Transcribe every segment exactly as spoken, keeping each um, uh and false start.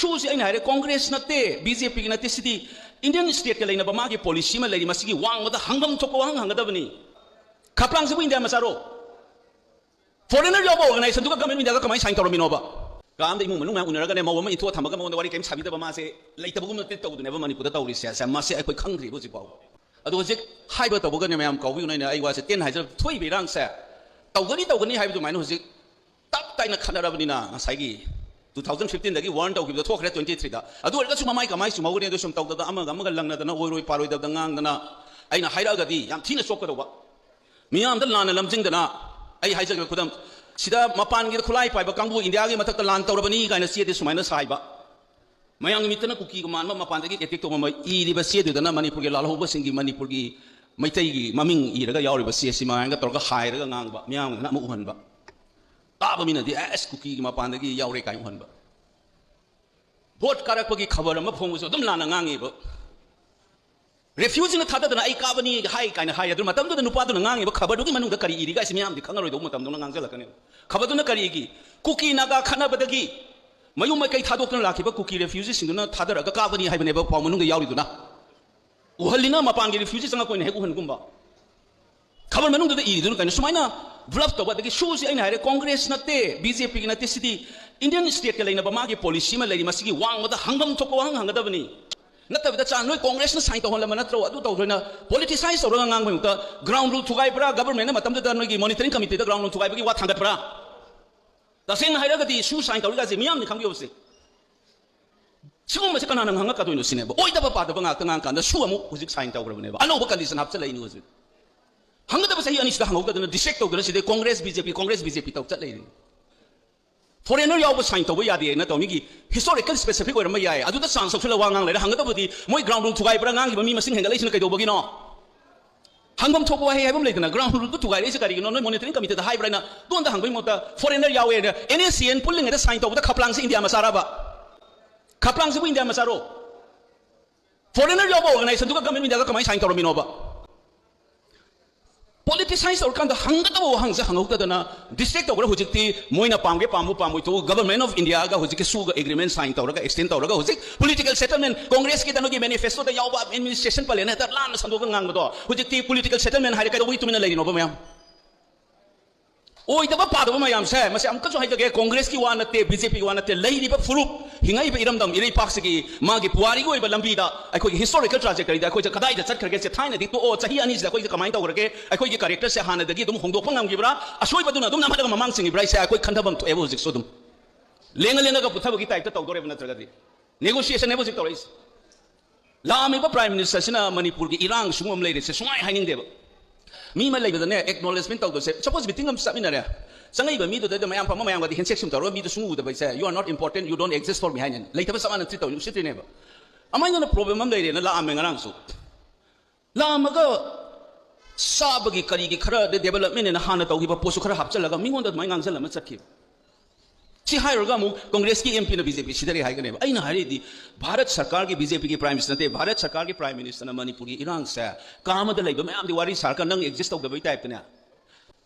Sushi ꯑꯩꯅ ꯍꯥꯏꯔꯦ, ꯀꯣꯡꯒ꯭ꯔꯦꯁ ꯅꯠꯇꯦ, ꯕꯤ ꯖꯦ ꯄꯤꯒꯤ ꯅꯠꯇꯦ, ꯁꯤꯗꯤ ꯏꯟꯗꯤꯌꯟ ꯁ꯭ꯇꯦꯠꯀ ꯂꯩꯅꯕ ꯃꯥꯒꯤ ꯄꯣꯂꯤꯁꯤ ꯑꯃ ꯂꯩꯔꯤ꯫ ꯃꯁꯤꯒꯤ ꯋꯥꯡꯃꯗ ꯍꯪꯐꯝ ꯊꯣꯛꯄ ꯋꯥꯍꯪ ꯍꯪꯒꯗꯕꯅꯤ꯫ ꯈꯄ꯭ꯔꯥꯡꯁꯤꯕꯨ ꯏꯟꯗꯤꯌꯥ ꯃꯆꯥꯔꯣ? ꯐꯣꯔꯦꯅꯔ ꯌꯥꯎꯕ ꯑꯣꯔꯒꯅꯥꯏꯖꯦꯁꯟꯗꯨꯒ ꯒꯃꯦꯟ ꯏꯟꯗꯤꯌꯥꯒ ꯀꯃꯥꯏꯅ ꯁꯥꯏꯟ ꯇꯧꯔꯝꯃꯤꯅꯣꯕ? ꯀꯥ ꯑꯃꯗ ꯏꯃꯨꯡ ꯃꯅꯨꯡ ꯃꯌꯥꯝ ꯎꯅꯔꯒꯅꯦ, ꯃꯧ ꯑꯃ ꯏꯟꯊꯣꯛꯑ ꯊꯝꯃꯒ ꯃꯉꯣꯟꯗ ꯋꯥꯔꯤ ꯀꯔꯤꯝ ꯁꯥꯕꯤꯗꯕ, ꯃꯥꯁꯦ ꯂꯩꯇꯕꯒꯨꯝꯅ ꯇ꯭ꯔꯤꯠ ꯇꯧꯗꯨꯅꯦꯕ ꯃꯅꯤꯄꯨꯔꯗ ꯇꯧꯔꯤꯁꯦ꯫ ꯁꯦ, ꯃꯁꯤ ꯑꯩꯈꯣꯏ ꯈꯪꯗ꯭ꯔꯤꯕ ꯍꯧꯖꯤꯛ ꯐꯥꯎꯕ꯫ ꯑꯗꯣ ꯍꯧꯖꯤꯛ ꯍꯥꯏꯕ ꯇꯧꯕꯒꯅꯦ, ꯃꯌꯥꯝ ꯀꯥꯎꯕꯤꯌꯨꯅ ꯑꯩꯅ ꯑꯩ ꯋꯥꯁꯦ ꯇꯦꯟ ꯍꯥꯏꯖꯔ, ꯊꯣꯛꯏꯕ ꯏꯔꯥꯡꯁꯦ ꯇꯧꯒꯅꯤ ꯇꯧꯒꯅꯤ ꯍꯥꯏꯕ ꯑꯗꯨꯃꯥꯏꯅ ꯍꯧꯖꯤꯛ ꯇꯞ ꯇꯥꯏꯅ ꯈꯠꯅꯔꯕꯅꯤꯅ, ꯉꯁꯥꯏꯒꯤ ꯇꯨ ꯊꯥꯎꯖꯟ ꯐꯤꯐꯇꯤꯟꯗꯒꯤ ꯋꯥꯔꯟ ꯇꯧꯈꯤꯕꯗꯣ ꯊꯣꯛꯈ꯭ꯔꯦ ꯇ꯭ꯋꯦꯟꯇꯤ ꯊ꯭ꯔꯤꯗ꯫ ꯑꯗꯨ ꯑꯣꯏꯔꯒꯁꯨ ꯃꯃꯥꯏ ꯀꯃꯥꯏ ꯆꯨꯝꯍꯧꯒꯅꯤ? ꯑꯗꯨ ꯁꯨꯝ ꯇꯧꯗꯕꯗ ꯑꯃꯒ ꯑꯃꯒ ꯂꯪꯅꯗꯅ, ꯑꯣꯏꯔꯣꯏ ꯄꯥꯔꯣꯏꯗꯕꯗ ꯉꯥꯡꯗꯅ, ꯑꯩꯅ ꯍꯥꯏꯔꯛꯑꯒꯗꯤ ꯌꯥꯝ ꯊꯤꯅ ꯆꯣꯞꯀꯗꯧꯕ꯫ ꯃꯤꯌꯥꯝꯗ ꯂꯥꯟꯅ ꯂꯝꯖꯤꯡꯗꯅ, ꯑꯩ ꯍꯥꯏꯖꯒꯦ ꯈꯨꯗꯝ, ꯁꯤꯗ ꯃꯄꯥꯟꯒꯤꯗ ꯈꯨꯠꯂꯥꯏ ꯄꯥꯏꯕ ꯀꯥꯡꯕꯨ ꯏꯟꯗꯤꯌꯥꯒꯤ ꯃꯊꯛꯇ ꯂꯥꯟ ꯇꯧꯔꯕꯅꯤ ꯀꯥꯏꯅ ꯆꯦꯗꯤ ꯁꯨꯃꯥꯏꯅ ꯁꯥꯏꯕ, ꯃꯌꯥꯝꯒꯤ ꯃꯤꯠꯇꯅ ꯀꯨꯀꯤꯒ ꯃꯥꯟꯕ ꯃꯄꯥꯟꯗꯒꯤ ꯑꯦꯇꯦꯛ ꯇꯧꯕ ꯑꯃ ꯏꯔꯤꯕ ꯆꯦꯗꯨꯗꯅ ꯃꯅꯤꯄꯨꯔꯒꯤ ꯂꯥꯜꯍꯧꯕꯁꯤꯡꯒꯤ, ꯃꯅꯤꯄꯨꯔꯒꯤ ꯃꯩꯇꯩꯒꯤ ꯃꯃꯤꯡ ꯏꯔꯒ ꯌꯥꯎꯔꯤꯕ ꯆꯦꯁꯤ ꯃꯌꯥꯝꯒ ꯇꯧꯔꯒ ꯍꯥꯏꯔꯒ ꯉꯥꯡꯕ, ꯃꯤꯌꯥꯝꯒꯤꯅ ꯑꯃ ꯎꯍꯟꯕ, ꯇꯥꯕ ꯃꯤꯅꯗꯤ "ꯑꯦꯁ, ꯀꯨꯀꯤꯒꯤ ꯃꯄꯥꯟꯗꯒꯤ ꯌꯥꯎꯔꯦ" ꯀꯥꯏꯅ ꯎꯍꯟꯕ꯫ ꯚꯣꯠ ꯀꯥꯔꯛꯄꯒꯤ ꯈꯕꯔ ꯑꯃ ꯐꯣꯡꯕꯁꯨ ꯑꯗꯨꯝ ꯂꯥꯟꯅ ꯉꯥꯡꯉꯦꯕ꯫ ꯔꯦꯐ꯭ꯌꯨꯖꯤꯅ ꯊꯥꯗꯗꯅ "ꯑꯩ ꯀꯥꯕꯅꯤ" ꯍꯥꯏ ꯀꯥꯏꯅ ꯍꯥꯏ꯫ ꯑꯗꯨ ꯃꯇꯝꯗꯨꯗ ꯅꯨꯄꯥꯗꯨꯅ ꯉꯥꯡꯉꯤꯕ ꯈꯕꯔꯗꯨꯒꯤ ꯃꯅꯨꯡꯗ ꯀꯔꯤ ꯏꯔꯤꯒ ꯍꯥꯏꯁꯤ ꯃꯤꯌꯥꯝꯗꯤ ꯈꯪꯉꯔꯣꯏꯗꯧꯕ ꯃꯇꯝꯗꯧꯅ ꯉꯥꯡꯁꯤꯜꯂꯛꯀꯅꯤ꯫ ꯈꯕꯔꯗꯨꯅ ꯀꯔꯤꯒꯤ? ꯀꯨꯀꯤ ꯅꯥꯒꯥ ꯈꯠꯅꯕꯗꯒꯤ ꯃꯌꯨꯝ ꯃꯀꯩ ꯊꯥꯗꯣꯛꯇꯨꯅ ꯂꯥꯛꯈꯤꯕ ꯀꯨꯀꯤ ꯔꯦꯐ꯭ꯌꯨꯖꯤꯁꯤꯡꯗꯨꯅ ꯊꯥꯗꯔꯒ ꯀꯥꯕꯅꯤ ꯍꯥꯏꯕꯅꯦꯕ ꯄꯥꯎ ꯃꯅꯨꯡꯗ ꯌꯥꯎꯔꯤꯗꯨꯅ꯫ ꯎꯍꯜꯂꯤꯅ ꯃꯄꯥꯟꯒꯤ ꯔꯦꯐ꯭ꯌꯨꯖꯤ ꯆꯪꯉꯛꯄ ꯑꯣꯏꯅ ꯍꯦꯛ ꯎꯍꯟꯒꯨꯝꯕ꯫ ꯈꯕꯔ ꯃꯅꯨꯡꯗꯨꯗ ꯏꯔꯤꯗꯨꯅ ꯀꯩꯅꯣ? ꯁꯨꯃꯥꯏꯅ ꯕ꯭ꯂꯐ ꯇꯧꯕ꯫ ꯑꯗꯒꯤ ꯁꯨꯁꯤ ꯑꯩꯅ ꯍꯥꯏꯔꯦ, ꯀꯣꯡꯒ꯭ꯔꯦꯁ ꯅꯠꯇꯦ, ꯕꯤ ꯖꯦ ꯄꯤꯒꯤ ꯅꯠꯇꯦ, ꯁꯤꯗꯤ ꯏꯟꯗꯤꯌꯟ ꯁ꯭ꯇꯦꯠꯀ ꯂꯩꯅꯕ ꯃꯥꯒꯤ ꯄꯣꯂꯤꯁꯤ ꯑꯃ ꯂꯩꯔꯤ꯫ ꯃꯁꯤꯒꯤ ꯋꯥꯡꯃꯗ ꯍꯪꯐꯝ ꯊꯣꯛꯄ ꯋꯥꯍꯪ ꯍꯪꯒꯗꯕꯅꯤ꯫ ꯅꯠꯇꯕꯤꯗ ꯆꯥ ꯅꯣꯏ ꯀꯣꯡꯒ꯭ꯔꯦꯁꯅ ꯁꯥꯏꯟ ꯇꯧꯍꯜꯂꯝꯕ ꯅꯠꯇ꯭ꯔꯣ? ꯑꯗꯨ ꯇꯧꯗ꯭ꯔꯣꯏꯅ ꯄꯣꯂꯤꯇꯤꯁꯥꯏꯁ ꯇꯧꯔꯒ ꯉꯥꯡꯕꯒꯤ ꯃꯍꯨꯠꯇ ꯒ꯭ꯔꯥꯎꯟ ꯔꯨꯜ ꯊꯨꯒꯥꯏꯕ꯭ꯔꯥ? ꯒꯕꯔꯃꯦꯟꯅ ꯃꯇꯝꯗꯨꯗ ꯅꯣꯏꯒꯤ ꯃꯣꯅꯤꯇꯔꯤꯡ ꯀꯃꯤꯇꯤꯗ ꯒ꯭ꯔꯥꯎꯟ ꯔꯨꯜ ꯊꯨꯒꯥꯏꯕꯒꯤ ꯋꯥ ꯊꯥꯡꯒꯠꯄ꯭ꯔꯥ? ꯇꯁꯦꯡꯅ ꯍꯥꯏꯔꯒꯗꯤ ꯁꯨ ꯁꯥꯏꯟ ꯇꯧꯔꯤꯒꯥꯁꯦ ꯃꯤꯌꯥꯝꯅ ꯈꯪꯕꯤꯌꯨꯁꯦ꯫ ꯁꯤꯒꯨꯝꯕꯁꯦ ꯀꯅꯥꯅ ꯉꯥꯡꯉꯛꯀꯗꯣꯏꯅꯣ ꯁꯤꯅꯦꯕ꯫ ꯑꯣꯏꯗꯕ ꯄꯥꯗꯕ ꯉꯥꯛꯇ ꯉꯥꯡꯉꯀꯥꯟꯗ ꯁꯨ ꯑꯃꯨꯛ ꯍꯧꯖꯤꯛ ꯁꯥꯏꯟ ꯇꯧꯈ꯭ꯔꯕꯅꯦꯕ꯫ ꯑꯅꯧꯕ ꯀꯟꯗꯤꯁꯟ ꯍꯥꯞꯆꯜꯂꯛꯏꯅꯤ ꯍꯧꯖꯤꯛ꯫ ꯍꯪꯒꯗꯕ ꯆꯍꯤ ꯑꯅꯤꯁꯤꯗ ꯍꯪꯍꯧꯗꯗꯅ ꯗꯤꯁꯇ꯭ꯔꯦꯛ ꯇꯧꯗꯅ ꯁꯤꯗꯩ ꯀꯣꯡꯒ꯭ꯔꯦꯁ ꯕꯤ ꯖꯦ ꯄꯤ, ꯀꯣꯡꯒ꯭ꯔꯦꯁ ꯕꯤ ꯖꯦ ꯄꯤ ꯇꯧ ꯆꯠ ꯂꯩꯔꯦ꯫ ꯐꯣꯔꯦꯅꯔ ꯌꯥꯎꯕ ꯁꯥꯏꯟ ꯇꯧꯕ ꯌꯥꯗꯦꯅ ꯇꯧ꯫ ꯃꯤꯒꯤ ꯍꯤꯁꯇꯣꯔꯤꯀꯦꯜ ꯁ꯭ꯄꯦꯁꯤꯐꯤꯛ ꯑꯣꯏꯔꯝꯕ ꯌꯥꯏ꯫ ꯑꯗꯨꯗ ꯆꯥꯟꯁ ꯂꯧꯁꯤꯜꯂ ꯋꯥ ꯉꯥꯡ ꯂꯩꯔꯦ꯫ ꯍꯪꯒꯗꯕꯗꯤ ꯃꯣꯏ ꯒ꯭ꯔꯥꯎꯟ ꯔꯨꯜ ꯊꯨꯒꯥꯏꯕ꯭ꯔꯥ, ꯉꯥꯡꯉꯤꯕ ꯃꯤ ꯃꯁꯤꯡ ꯍꯦꯟꯒꯠꯂꯛꯏꯁꯤꯅ ꯀꯩꯗꯧꯕꯒꯤꯅꯣ? ꯍꯪꯐꯝ ꯊꯣꯛꯄ ꯋꯥꯍꯩ ꯍꯥꯏꯕ ꯑꯃ ꯂꯩꯗꯅ, ꯒ꯭ꯔꯥꯎꯟ ꯔꯨꯜꯗꯨ ꯊꯨꯒꯥꯏꯔꯛꯏꯁꯦ ꯀꯔꯤꯒꯤꯅꯣ? ꯅꯣꯏ ꯃꯣꯅꯤꯇꯔꯤꯡ ꯀꯃꯤꯇꯤꯗ ꯍꯥꯏꯕ꯭ꯔꯥ ꯍꯥꯏꯅ? ꯗꯣꯟꯗ ꯍꯪꯕꯒꯤ ꯃꯍꯨꯠꯇ foreigner ꯌꯥꯎꯋꯦꯅ and S C and ꯄꯨꯜꯂꯤꯉꯩꯗ sign ꯇꯧꯕꯗ ꯈꯄ꯭ꯔꯥꯡꯁꯤ ꯏꯟꯗꯤꯌꯥ ꯃꯆꯥꯔꯕ? ꯈꯄ꯭ꯔꯥꯡꯁꯤꯕꯨ ꯏꯟꯗꯤꯌꯥ ꯃꯆꯥꯔꯣ? ꯐꯣꯔꯦꯅꯔ ꯌꯥꯎꯕ ꯑꯣꯔꯒꯅꯥꯏꯖꯦꯁꯟꯗꯨꯒ ꯒꯃꯦꯟ ꯏꯟꯗꯤꯌꯥꯒ ꯀꯃꯥꯏꯅ ꯁꯥꯏꯟ ꯇꯧꯔꯝꯃꯤꯅꯣꯕ? Politicise ꯇꯧꯔꯀꯥꯟꯗ ꯍꯪꯒꯗꯕ ꯋꯥꯍꯪꯁꯦ ꯍꯪꯍꯧꯗꯗꯅ distract ꯇꯧꯈ꯭ꯔꯦ꯫ ꯍꯧꯖꯤꯛꯇꯤ ꯃꯣꯏꯅ ꯄꯥꯝꯒꯦ ꯄꯥꯝꯕ ꯄꯥꯝꯃꯣꯏ ꯊꯣꯛꯎ, Government of India ꯒ ꯍꯧꯖꯤꯛꯀꯤ ꯁꯨꯒ agreement sign ꯇꯧꯔꯒ, extend ꯇꯧꯔꯒ, ꯍꯧꯖꯤꯛ political settlement, Congress ꯀꯤ ꯅꯣꯏꯒꯤ manifesto ꯗ ꯌꯥꯎꯕ administration plan ꯍꯦꯛꯇ ꯂꯥꯟꯅ ꯁꯟꯗꯣꯛꯑꯒ ꯉꯥꯡꯕꯗꯣ, ꯍꯧꯖꯤꯛꯇꯤ political settlement ꯍꯥꯏꯔꯦ, ꯀꯩꯗꯧꯕꯒꯤ ꯇꯨꯃꯤꯟꯅ ꯂꯩꯔꯤꯅꯣꯕ ꯃꯌꯥꯝ? ꯑꯣꯏꯗꯕ ꯄꯥꯗꯕ ꯃꯌꯥꯝꯁꯦ, ꯃꯁꯤ ꯑꯃꯨꯛꯀꯁꯨ ꯍꯥꯏꯖꯒꯦ, Congress ꯀꯤ ꯋꯥ ꯅꯠꯇꯦ, B J P ꯒꯤ ꯋꯥ ꯅꯠꯇꯦ, ꯂꯩꯔꯤꯕ ꯐꯨꯔꯨꯞ, ꯍꯤꯡꯉꯛꯏꯕ ꯏꯔꯝꯗꯝ ꯏꯔꯩꯄꯥꯛꯁꯤꯒꯤ ꯃꯥꯒꯤ ꯄꯨꯋꯥꯔꯤꯒꯤ ꯑꯣꯏꯕ ꯂꯝꯕꯤꯗ ꯑꯩꯈꯣꯏꯒꯤ historical trajectory ꯗ ꯑꯩꯈꯣꯏꯁꯦ ꯀꯗꯥꯏꯗ ꯆꯠꯈ꯭ꯔꯒꯦ, ꯁꯦ ꯊꯥꯏꯅꯗꯤ ꯇꯣꯛꯑꯣ, ꯆꯍꯤ ꯑꯅꯤꯁꯤꯗ ꯑꯩꯈꯣꯏꯁꯦ ꯀꯃꯥꯏꯅ ꯇꯧꯈ꯭ꯔꯒꯦ, ꯑꯩꯈꯣꯏꯒꯤ character ꯁꯦ ꯍꯥꯟꯅꯗꯒꯤ ꯑꯗꯨꯝ ꯍꯣꯡꯗꯣꯛꯄ ꯉꯝꯈꯤꯕ꯭ꯔꯥ, ꯑꯁꯣꯏꯕꯗꯨꯅ ꯑꯗꯨꯝ ꯅꯝꯍꯜꯂꯒ ꯃꯃꯥꯡ ꯆꯤꯡꯈꯤꯕ꯭ꯔꯥ ꯍꯥꯏꯁꯦ ꯑꯩꯈꯣꯏ ꯈꯟꯊꯐꯝ ꯊꯣꯛꯑꯦꯕ꯫ ꯍꯧꯖꯤꯛꯁꯨ ꯑꯗꯨꯝ ꯂꯦꯡꯉ ꯂꯦꯡꯉꯒ ꯄꯨꯊꯕꯒꯤ type ꯇ ꯇꯧꯗꯣꯔꯦꯕ, ꯅꯠꯇ꯭ꯔꯒꯗꯤ negotiation ꯅꯦꯕ ꯍꯧꯖꯤꯛ ꯇꯧꯔꯛꯏꯁꯦ꯫ ꯂꯥꯛꯑꯝꯃꯤꯕ Prime Minister ꯁꯤꯅ ꯃꯅꯤꯄꯨꯔꯒꯤ ꯏꯔꯥꯡ ꯁꯨꯒꯨꯝꯕ ꯑꯃ ꯂꯩꯔꯤꯁꯦ ꯁꯨꯡꯍꯥꯏ ꯍꯥꯏꯅꯤꯡꯗꯦꯕ꯫ ꯃꯤ ꯑꯃ ꯂꯩꯕꯗꯅꯦ, acknowledgement ꯇꯧꯗꯕꯁꯦ, suppose meeting ꯑꯃ ꯆꯠꯃꯤꯟꯅꯔꯦ, ꯆꯪꯉꯛꯏꯕ ꯃꯤꯗꯨꯗ ꯃꯌꯥꯝ ꯐꯝꯕ ꯃꯌꯥꯝꯒꯗꯤ handshake ꯁꯨꯝ ꯇꯧꯔꯒ ꯃꯤꯗꯨ ꯁꯨꯡ ꯎꯗꯕ ꯍꯥꯏꯁꯦ, "You are not important, you don't exist for me" ꯍꯥꯏꯅ ꯂꯩꯇꯕ ꯆꯞ ꯃꯥꯟꯅ treat ꯇꯧꯔꯤ, ꯎꯁꯤꯠꯇ꯭ꯔꯤꯅꯦꯕ꯫ ꯑꯃꯥꯏꯅ problem ꯑꯃ ꯂꯩꯔꯦꯅ ꯂꯥꯛꯑꯝꯃꯦ ꯉꯔꯥꯡꯁꯨ꯫ ꯂꯥꯛꯑꯝꯃꯒ ꯆꯥꯕꯒꯤ ꯀꯔꯤꯒꯤ ꯈꯔ, ꯑꯗꯩ development ꯅꯦꯅ ꯍꯥꯟꯅ ꯇꯧꯈꯤꯕ ꯄꯣꯠꯁꯨ ꯈꯔ ꯍꯥꯞꯆꯜꯂꯒ ꯃꯤꯉꯣꯟꯗ ꯑꯗꯨꯃꯥꯏꯅ ꯉꯥꯡꯁꯤꯜꯂ ꯑꯃ ꯆꯠꯈꯤꯕ꯫ ꯁꯤ ꯍꯥꯏꯔꯨꯔꯒ ꯑꯃꯨꯛ Congress ꯀꯤ M P ꯅ B J P ꯁꯤꯗꯔꯦ ꯍꯥꯏꯒꯅꯦꯕ꯫ ꯑꯩꯅ ꯍꯥꯏꯔꯤꯗꯤ, ꯚꯥꯔꯠ ꯁꯔꯀꯥꯔꯒꯤ, B J P ꯒꯤ Prime Minister ꯅꯠꯇꯦ, ꯚꯥꯔꯠ ꯁꯔꯀꯥꯔꯒꯤ Prime Minister ꯅ ꯃꯅꯤꯄꯨꯔꯒꯤ ꯏꯔꯥꯡꯁꯦ ꯀꯥ ꯑꯃꯗ ꯂꯩꯕ ꯃꯌꯥꯝꯗꯤ ꯋꯥꯔꯤ ꯁꯥꯔꯒ ꯅꯪ exist ꯇꯧꯗꯕꯩ type ꯇꯅꯦ,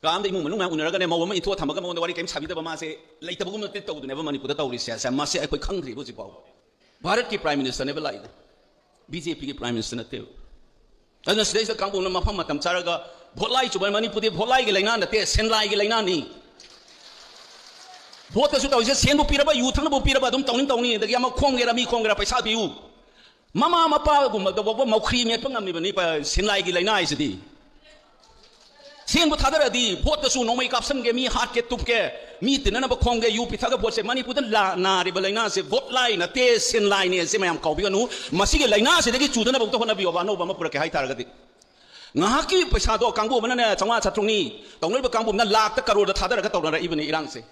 ꯀꯥ ꯑꯃꯗ ꯏꯃꯨꯡ ꯃꯅꯨꯡ ꯃꯌꯥꯝ ꯎꯅꯔꯒꯅꯦ, ꯃꯧ ꯑꯃ ꯏꯟꯊꯣꯛꯑ ꯊꯝꯃꯒ ꯃꯉꯣꯟꯗ ꯋꯥꯔꯤ ꯀꯔꯤꯝ ꯁꯥꯕꯤꯗꯕ, ꯃꯥꯁꯦ ꯂꯩꯇꯕꯒꯨꯝꯅ treat ꯇꯧꯗꯨꯅꯦꯕ ꯃꯅꯤꯄꯨꯔꯗ ꯇꯧꯔꯤꯁꯦ꯫ ꯁꯦ, ꯃꯁꯤ ꯑꯩꯈꯣꯏ ꯈꯪꯗ꯭ꯔꯤꯕ ꯍꯧꯖꯤꯛ ꯐꯥꯎꯕ꯫ ꯚꯥꯔꯠꯀꯤ Prime Minister ꯅꯦꯕ ꯂꯥꯛꯏꯗꯣ, B J P ꯒꯤ Prime Minister ꯅꯠꯇꯦꯕ꯫ ꯑꯗꯨꯅ ꯁꯤꯗꯩꯁꯤꯗ ꯀꯥꯡꯕꯨꯅ ꯃꯐꯝ ꯃꯇꯝ ꯆꯥꯔꯒ ꯚꯣꯠꯂꯥꯏ ꯆꯨꯕ, ꯃꯅꯤꯄꯨꯔꯗꯤ ꯚꯣꯠꯂꯥꯏꯒꯤ ꯂꯥꯏꯅꯥ ꯅꯠꯇꯦ, ꯁꯦꯟꯂꯥꯏꯒꯤ ꯂꯥꯏꯅꯥꯅꯤ꯫ ꯚꯣꯠꯇꯁꯨ ꯇꯧꯔꯤꯁꯦ, ꯁꯦꯟꯕꯨ ꯄꯤꯔꯕ, ꯌꯨ ꯊꯛꯅꯕꯕꯨ ꯄꯤꯔꯕ ꯑꯗꯨꯝ ꯇꯧꯅꯤꯡ ꯇꯧꯅꯤ, ꯑꯗꯒꯤ ꯑꯃ ꯈꯣꯝꯒꯦꯔꯥ, ꯃꯤ ꯈꯣꯝꯒꯦꯔꯥ, ꯄꯩꯁꯥ ꯄꯤꯌꯨ꯫ ꯃꯃꯥ ꯃꯄꯥꯒꯨꯝꯕꯗꯐꯥꯎꯕ ꯃꯧꯈ꯭ꯔꯤ ꯃꯦꯠꯄ ꯉꯝꯃꯤꯕꯅꯤ ꯄ-, ꯁꯦꯟꯂꯥꯏꯒꯤ ꯂꯥꯏꯅꯥ ꯍꯥꯏꯁꯤꯗꯤ꯫ ꯁꯦꯟꯕꯨ ꯊꯥꯗꯔꯗꯤ ꯚꯣꯠꯇꯁꯨ ꯅꯣꯡꯃꯩ ꯀꯥꯞꯁꯟꯒꯦ, ꯃꯤ ꯍꯥꯠꯀꯦ ꯇꯨꯞꯀꯦ, ꯃꯤ ꯇꯤꯟꯅꯅꯕ ꯈꯣꯝꯒꯦ, ꯌꯨ ꯄꯤꯊꯛꯑꯒ ꯚꯣꯠꯁꯦ, ꯃꯅꯤꯄꯨꯔꯗ ꯂꯥ-, ꯅꯥꯔꯤꯕ ꯂꯥꯏꯅꯥꯁꯦ ꯚꯣꯠ ꯂꯥꯏ ꯅꯠꯇꯦ, ꯁꯦꯟꯂꯥꯏꯅꯦ꯫ ꯑꯁꯤ ꯃꯌꯥꯝ ꯀꯥꯎꯕꯤꯒꯅꯨ꯫ ꯃꯁꯤꯒꯤ ꯂꯥꯏꯅꯥꯁꯤꯗꯒꯤ ꯆꯨꯗꯅꯕ ꯑꯝꯇ ꯍꯣꯠꯅꯕꯤꯌꯣꯕ, ꯑꯅꯧꯕ ꯑꯃ ꯄꯨꯔꯛꯀꯦ ꯍꯥꯏꯇꯥꯔꯒꯗꯤ꯫ ꯉꯥꯏꯍꯥꯛꯀꯤ ꯄꯩꯁꯥꯗꯣ ꯀꯥꯡꯕꯨ ꯑꯃꯅꯅꯦ ꯆꯥꯝꯃꯉꯥ ꯆꯥꯇ꯭ꯔꯨꯛꯅꯤ, ꯇꯧꯅꯔꯤꯕ ꯀꯥꯡꯕꯨ ꯑꯃꯅ ꯂꯥꯛꯇ ꯀꯔꯣꯔꯗ ꯊꯥꯗꯔꯒ ꯇꯧꯅꯔꯛꯏꯕꯅꯤ ꯏꯔꯥꯡꯁꯦ꯫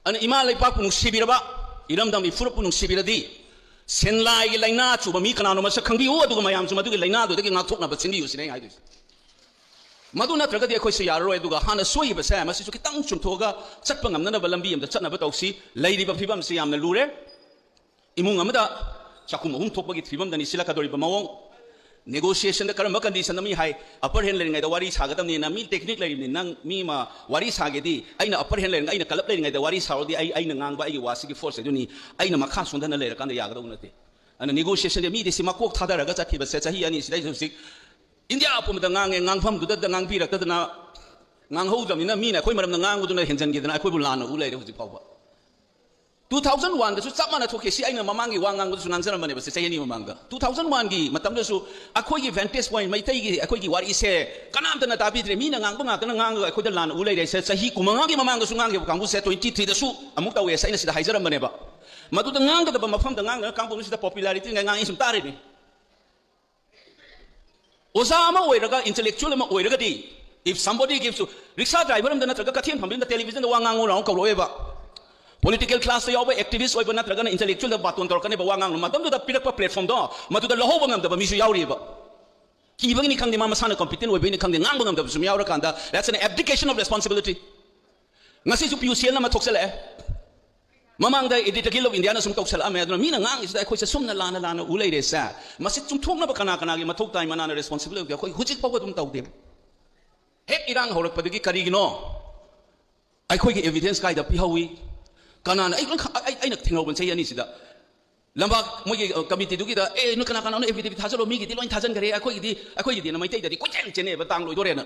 ꯑꯗꯨꯅ ꯏꯃꯥ ꯂꯩꯄꯥꯛꯄꯨ ꯅꯨꯡꯁꯤꯕꯤꯔꯕ, ꯏꯔꯝꯗꯝꯒꯤ ꯐꯨꯔꯨꯞꯄꯨ ꯅꯨꯡꯁꯤꯕꯤꯔꯗꯤ, ꯁꯦꯟꯂꯥꯏꯒꯤ ꯂꯥꯏꯅꯥ ꯆꯨꯕ ꯃꯤ ꯀꯅꯥꯅꯣ ꯃꯁꯛ ꯈꯪꯕꯤꯌꯨ, ꯑꯗꯨꯒ ꯃꯌꯥꯝꯁꯨ ꯃꯗꯨꯒꯤ ꯂꯥꯏꯅꯥꯗꯨꯗꯒꯤ ꯉꯥꯛꯊꯣꯛꯅꯕ ꯁꯤꯟꯕꯤꯌꯨ ꯁꯤꯅꯦ ꯑꯩꯅ ꯍꯥꯏꯗꯣꯏꯁꯦ꯫ ꯃꯗꯨ ꯅꯠꯇ꯭ꯔꯒꯗꯤ ꯑꯩꯈꯣꯏꯁꯦ ꯌꯥꯔꯔꯣꯏ꯫ ꯑꯗꯨꯒ ꯍꯥꯟꯅ ꯁꯣꯏꯈꯤꯕꯁꯦ ꯃꯁꯤꯁꯨ ꯈꯤꯇꯪ ꯆꯨꯝꯊꯣꯛꯑꯒ ꯆꯠꯄ ꯉꯝꯅꯅꯕ ꯂꯝꯕꯤ ꯑꯃꯗ ꯆꯠꯅꯕ ꯇꯧꯁꯤ꯫ ꯂꯩꯔꯤꯕ ꯐꯤꯕꯝꯁꯤ ꯌꯥꯝꯅ ꯂꯨꯔꯦ꯫ ꯏꯃꯨꯡ ꯑꯃꯗ ꯆꯥꯛꯈꯨꯝ ꯑꯍꯨꯝ ꯊꯣꯛꯄꯒꯤ ꯐꯤꯕꯝꯗꯅꯤ ꯁꯤꯜꯂꯛꯀꯗꯧꯔꯤꯕ ꯃꯑꯣꯡ꯫ Negotiationꯗ ꯀꯔꯝꯕ conditionꯗ ꯃꯤ ꯍꯥꯏ, upper hand ꯂꯩꯔꯤꯉꯩꯗ ꯋꯥꯔꯤ ꯁꯥꯒꯗꯕꯅꯤꯅ, ꯃꯤ technique ꯂꯩꯔꯤꯕꯅꯤ, ꯅꯪ ꯃꯤ ꯑꯃ ꯋꯥꯔꯤ ꯁꯥꯒꯦꯗꯤ, ꯑꯩꯅ upper hand ꯂꯩꯔꯤꯉꯩ, ꯑꯩꯅ ꯀꯂꯞ ꯂꯩꯔꯤꯉꯩꯗ ꯋꯥꯔꯤ ꯁꯥꯔꯗꯤ, ꯑꯩ, ꯑꯩꯅ ꯉꯥꯡꯕ ꯑꯩꯒꯤ ꯋꯥꯁꯤꯒꯤ force ꯑꯗꯨꯅꯤ, ꯑꯩꯅ ꯃꯈꯥ ꯁꯣꯟꯊꯅ ꯂꯩꯔꯀꯥꯟꯗ ꯌꯥꯒꯗꯧꯕ ꯅꯠꯇꯦ꯫ ꯑꯗꯨꯅ negotiationꯗ ꯃꯤꯗꯤ ꯁꯤ ꯃꯀꯣꯛ ꯊꯥꯗꯔꯒ ꯆꯠꯈꯤꯕꯁꯦ ꯆꯍꯤ ꯑꯅꯤ ꯁꯤꯗꯩ ꯍꯧꯖꯤꯛ ꯏꯟꯗꯤꯌꯥ ꯄꯨꯝꯕꯗ ꯉꯥꯡꯉꯦ, ꯉꯥꯡꯐꯝꯗꯨꯗ ꯉꯥꯡꯕꯤꯔꯛꯇꯗꯅ, ꯉꯥꯡꯍꯧꯗꯕꯅꯤꯅ ꯃꯤꯅ ꯑꯩꯈꯣꯏ ꯃꯔꯝꯗ ꯉꯥꯡꯕꯗꯨꯅ ꯍꯦꯟꯖꯟꯈꯤꯗꯅ ꯑꯩꯈꯣꯏꯕꯨ ꯂꯥꯟꯅ ꯎ ꯂꯩꯔꯦ ꯍꯧꯖꯤꯛ ꯐꯥꯎꯕ꯫ Two thousand oneꯗꯁꯨ ꯆꯞ ꯃꯥꯟꯅ ꯊꯣꯛꯈꯤ꯫ ꯁꯤ ꯑꯩꯅ ꯃꯃꯥꯡꯒꯤ ꯋꯥ ꯉꯥꯡꯕꯗꯁꯨ ꯉꯥꯡꯖꯔꯝꯕꯅꯦꯕ, ꯁꯤ ꯆꯍꯤ ꯑꯅꯤ ꯃꯃꯥꯡꯗ꯫ Two thousand oneꯒꯤ ꯃꯇꯝꯗꯁꯨ ꯑꯩꯈꯣꯏꯒꯤ vantage point, ꯃꯩꯇꯩꯒꯤ ꯑꯩꯈꯣꯏꯒꯤ ꯋꯥꯔꯤꯁꯦ ꯀꯅꯥꯝꯇꯅ ꯇꯥꯕꯤꯗ꯭ꯔꯦ꯫ ꯃꯤꯅ ꯉꯥꯡꯕ ꯉꯥꯛꯇꯅ ꯉꯥꯡꯉꯒ ꯑꯩꯈꯣꯏꯗ ꯂꯥꯟꯅ ꯎ ꯂꯩꯔꯦ꯫ ꯁꯦ, ꯆꯍꯤ ꯀꯨꯟꯃꯉꯥꯒꯤ ꯃꯃꯥꯡꯗꯁꯨ ꯉꯥꯡꯈꯤꯕ ꯀꯥꯡꯕꯨꯁꯦ twenty threeꯗꯁꯨ ꯑꯃꯨꯛ ꯇꯧꯋꯦ꯫ ꯁꯦ, ꯑꯩꯅ ꯁꯤꯗ ꯍꯥꯏꯖꯔꯝꯕꯅꯦꯕ꯫ ꯃꯗꯨꯗ ꯉꯥꯡꯒꯗꯕ ꯃꯐꯝꯗ ꯉꯥꯡꯗꯅ ꯀꯥꯡꯕꯨꯁꯤꯗ popularity ꯉꯥꯏ ꯉꯥꯡꯉꯤ ꯁꯨꯝ ꯇꯥꯔꯤꯅꯤ꯫ ꯑꯣꯖꯥ ꯑꯃ ꯑꯣꯏꯔꯒ, intellectual ꯑꯃ ꯑꯣꯏꯔꯒꯗꯤ, if somebody gives you, rickshaw driver ꯑꯃꯗ ꯅꯠꯇ꯭ꯔꯒ ꯀꯩꯊꯦꯜ ꯐꯝꯕꯤ ꯑꯃꯗ ꯇꯦꯂꯤꯚꯤꯖꯟꯗ ꯋꯥ ꯉꯥꯡꯉꯨ ꯂꯥꯎ ꯀꯧꯔꯛꯑꯣꯏꯕ꯫ Political classꯇ ꯌꯥꯎꯕ activist ꯑꯣꯏꯕ ꯅꯠꯇ꯭ꯔꯒꯅ intellectualꯗ ꯕꯥꯇꯣꯟ ꯇꯧꯔꯛꯀꯅꯦꯕ ꯋꯥ ꯉꯥꯡꯅ꯫ ꯃꯇꯝꯗꯨꯗ ꯄꯤꯔꯛꯄ platformꯗꯣ ꯃꯗꯨꯗ ꯂꯧꯍꯧꯕ ꯉꯝꯗꯕ ꯃꯤꯁꯨ ꯌꯥꯎꯔꯤꯕ꯫ ꯀꯤꯕꯒꯤꯅꯤ ꯈꯪꯗꯦ, ꯃꯥ ꯃꯁꯥꯅ competent ꯑꯣꯏꯕꯒꯤꯅꯤ ꯈꯪꯗꯦ, ꯉꯥꯡꯕ ꯉꯝꯗꯕꯁꯨ ꯌꯥꯎꯔꯀꯥꯟꯗ, that's an abdication of responsibility꯫ ꯉꯁꯤꯁꯨ ꯄꯤꯌꯨꯁꯤ ꯑꯃ ꯊꯣꯛꯆꯜꯂꯛꯑꯦ꯫ ꯃꯃꯥꯡꯗ Editor Guild of Indiaꯅ ꯁꯨꯝ ꯇꯧꯁꯜꯂꯛꯑꯝꯃꯦ꯫ ꯑꯗꯨꯅ ꯃꯤꯅ ꯉꯥꯡꯉꯤꯁꯤꯗ ꯑꯩꯈꯣꯏꯁꯦ ꯁꯨꯝꯅ ꯂꯥꯟꯅ ꯂꯥꯟꯅ ꯎ ꯂꯩꯔꯦꯁꯦ꯫ ꯃꯁꯤ ꯆꯨꯝꯊꯣꯛꯅꯕ ꯀꯅꯥ ꯀꯅꯥꯒꯤ ꯃꯊꯧ ꯇꯥꯏ? ꯃꯅꯥꯅ responsible ꯑꯣꯏꯕꯗꯤ ꯑꯩꯈꯣꯏ ꯍꯧꯖꯤꯛ ꯐꯥꯎꯕ ꯑꯗꯨꯝ ꯇꯧꯗꯦ꯫ ꯍꯦꯛ ꯏꯔꯥꯡ ꯍꯧꯔꯛꯄꯗꯒꯤ ꯀꯔꯤꯒꯤꯅꯣ? ꯑꯩꯈꯣꯏꯒꯤ evidence ꯀꯥꯏꯗ ꯄꯤꯍꯧꯏ? ꯀꯅꯥꯅ? ꯑꯩ ꯂꯣꯏ ꯈ-, ꯑꯩ, ꯑꯩꯅ ꯊꯦꯡꯅꯍꯧꯕꯅꯤ ꯆꯍꯤ ꯑꯅꯤꯁꯤꯗ꯫ ꯂꯝꯄꯥꯛ ꯃꯣꯏꯒꯤ, ꯑ, committeeꯗꯨꯒꯤꯗ, "ꯑꯦ, ꯅꯣꯏ ꯀꯅꯥ ꯀꯅꯥꯅꯣ affidavit ꯊꯥꯖꯜꯂꯣ, ꯃꯤꯒꯤꯗꯤ ꯂꯣꯏ ꯊꯥꯖꯟꯈꯔꯦ, ꯑꯩꯈꯣꯏꯒꯤꯗꯤ, ꯑꯩꯈꯣꯏꯒꯤꯗꯤꯅ" ꯃꯩꯇꯩꯗꯗꯤ ꯀꯣꯏꯆꯦꯟ ꯆꯦꯟꯅꯩꯑꯕ, ꯇꯥꯡ ꯂꯣꯏꯗꯣꯔꯦꯅ꯫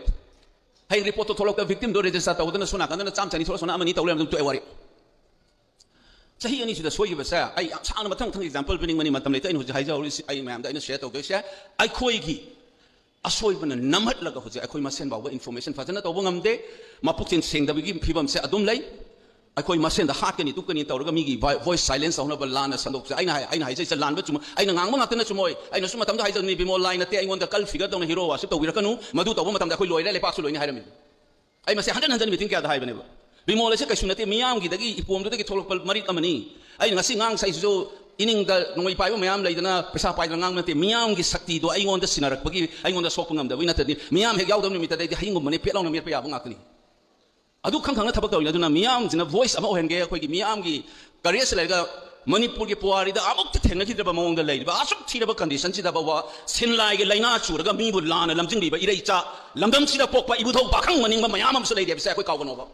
ꯍꯌꯦꯡ reportꯇꯣ ꯊꯣꯛꯂꯛꯄꯗ victimꯗꯣ register ꯇꯧꯗꯅ ꯁꯣꯝ ꯅꯥꯀꯟꯗꯅ ꯆꯥꯝ ꯆꯅꯤ ꯊꯣꯛꯂꯛ, ꯁꯣꯝꯅ ꯑꯃꯅꯤ ꯇꯧ ꯂꯩꯔꯝꯕꯗ ꯑꯗꯨꯝ ꯇꯣꯛꯑꯦ ꯋꯥꯔꯤ꯫ ꯆꯍꯤ ꯑꯅꯤꯁꯤꯗ ꯁꯣꯏꯈꯤꯕꯁꯦ ꯑꯩ ꯌꯥꯝ ꯁꯥꯡꯅ ꯃꯊꯪ ꯃꯊꯪ example ꯄꯤꯅꯤꯡꯕꯅꯤ, ꯃꯇꯝ ꯂꯩꯇꯦ꯫ ꯑꯩꯅ ꯍꯧꯖꯤꯛ ꯍꯥꯏꯖꯍꯧꯔꯤꯁꯤ, ꯑꯩ ꯃꯌꯥꯝꯗ ꯑꯩꯅ share ꯇꯧꯗꯣꯏꯁꯦ, ꯑꯩꯈꯣꯏꯒꯤ ꯑꯁꯣꯏꯕꯅ ꯅꯝꯍꯠꯂꯒ ꯍꯧꯖꯤꯛ ꯑꯩꯈꯣꯏ ꯃꯁꯦꯟ ꯐꯥꯎꯕ information ꯐꯖꯅ ꯇꯧꯕ ꯉꯝꯗꯦ꯫ ꯃꯄꯨꯛꯆꯦꯜ ꯁꯦꯡꯗꯕꯒꯤ ꯐꯤꯕꯝꯁꯦ ꯑꯗꯨꯝ ꯂꯩ꯫ ꯑꯩꯈꯣꯏ ꯃꯁꯦꯟꯗ ꯍꯥꯠꯀꯅꯤ ꯇꯨꯞꯀꯅꯤ ꯇꯧꯔꯒ ꯃꯤꯒꯤ voi-, voice silence ꯇꯧꯅꯕ ꯂꯥꯟꯅ ꯁꯟꯗꯣꯛꯆ-, ꯑꯩꯅ ꯍꯥꯏ-, ꯑꯩꯅ ꯍꯥꯏꯖꯩꯁꯦ ꯂꯥꯟꯕ ꯆꯨꯝ-, ꯑꯩꯅ ꯉꯥꯡꯕ ꯉꯥꯛꯇꯅ ꯆꯨꯝꯃꯣꯏ꯫ ꯑꯩꯅꯁꯨ ꯃꯇꯝꯗ ꯍꯥꯏꯖꯕꯅꯤ, ꯕꯤꯃꯣꯜ ꯂꯥꯏ ꯅꯠꯇꯦ, ꯑꯩꯉꯣꯟꯗ cult figure ꯇꯧꯅ hero worship ꯇꯧꯕꯤꯔꯛꯀꯅꯨ, ꯃꯗꯨ ꯇꯧꯕ ꯃꯇꯝꯗ ꯑꯩꯈꯣꯏ ꯂꯣꯏꯔꯦ, ꯂꯩꯄꯥꯛꯁꯨ ꯂꯣꯏꯅꯤ ꯍꯥꯏꯔꯝꯃꯤ꯫ ꯑꯩ ꯃꯁꯤ ꯍꯟꯖꯟ ꯍꯟꯖꯟ meeting ꯀꯌꯥꯗ ꯍꯥꯏꯕꯅꯦꯕ꯫ ꯕꯤꯃꯣꯜ ꯑꯁꯤ ꯀꯩꯁꯨ ꯅꯠꯇꯦ, ꯃꯤꯌꯥꯝꯒꯤꯗꯒꯤ, ꯏꯄꯣꯝꯗꯨꯗꯒꯤ ꯊꯣꯛꯂꯛꯄ ꯃꯔꯤꯛ ꯑꯃꯅꯤ꯫ ꯑꯩꯅ ꯉꯁꯤ ꯉꯥꯡ ꯁꯛꯏꯁꯤꯁꯨ ꯏꯅꯤꯡꯗ ꯅꯣꯡꯃꯩ ꯄꯥꯏꯕ ꯃꯌꯥꯝ ꯂꯩꯗꯅ, ꯄꯩꯁꯥ ꯄꯥꯏꯗꯅ ꯉꯥꯡꯕ ꯅꯠꯇꯦ, ꯃꯤꯌꯥꯝꯒꯤ ꯁꯛꯇꯤꯗꯣ ꯑꯩꯉꯣꯟꯗ ꯁꯤꯟꯅꯔꯛꯄꯒꯤ, ꯑꯩꯉꯣꯟꯗ ꯁꯣꯛꯄ ꯉꯝꯗꯕꯒꯤ ꯅꯠꯇꯗꯤ, ꯃꯤꯌꯥꯝ ꯍꯦꯛ ꯌꯥꯎꯗꯕ ꯅꯨꯃꯤꯠꯇꯗꯤ ꯑꯩꯗꯤ ꯍꯌꯤꯡꯒꯨꯝꯕꯅꯦ, ꯄꯦꯠ ꯂꯥꯎꯅ ꯃꯦꯠꯄ ꯌꯥꯕ ꯉꯥꯛꯇꯅꯤ꯫ ꯑꯗꯨ ꯈꯪ ꯈꯪꯅ ꯊꯕꯛ ꯇꯧꯔꯤꯅꯤ꯫ ꯑꯗꯨꯅ ꯃꯤꯌꯥꯝꯁꯤꯅ voice ꯑꯃ ꯑꯣꯏꯍꯟꯒꯦ, ꯑꯩꯈꯣꯏꯒꯤ ꯃꯤꯌꯥꯝꯒꯤ courage ꯂꯩꯔꯒ ꯃꯅꯤꯄꯨꯔꯒꯤ ꯄꯨꯋꯥꯔꯤꯗ ꯑꯃꯨꯛꯇ ꯊꯦꯡꯅꯈꯤꯗ꯭ꯔꯕ ꯃꯑꯣꯡꯗ ꯂꯩꯔꯤꯕ ꯑꯁꯨꯛ ꯊꯤꯔꯕ ꯀꯟꯗꯤꯁꯟꯁꯤꯗ ꯐꯥꯎꯕ ꯁꯤꯟꯂꯥꯏꯒꯤ ꯂꯥꯏꯅꯥ ꯆꯨꯔꯒ ꯃꯤꯕꯨ ꯂꯥꯟꯅ ꯂꯝꯖꯤꯡꯂꯤꯕ ꯏꯔꯩꯆꯥ, ꯂꯝꯗꯝꯁꯤꯗ ꯄꯣꯛꯄ ꯏꯕꯨꯙꯧ ꯄꯥꯈꯪ ꯃꯅꯤꯡꯕ ꯃꯌꯥꯝ ꯑꯃꯁꯨ ꯂꯩꯔꯤ ꯍꯥꯏꯕꯁꯦ ꯑꯩꯈꯣꯏ ꯀꯥꯎꯒꯅꯣꯕ꯫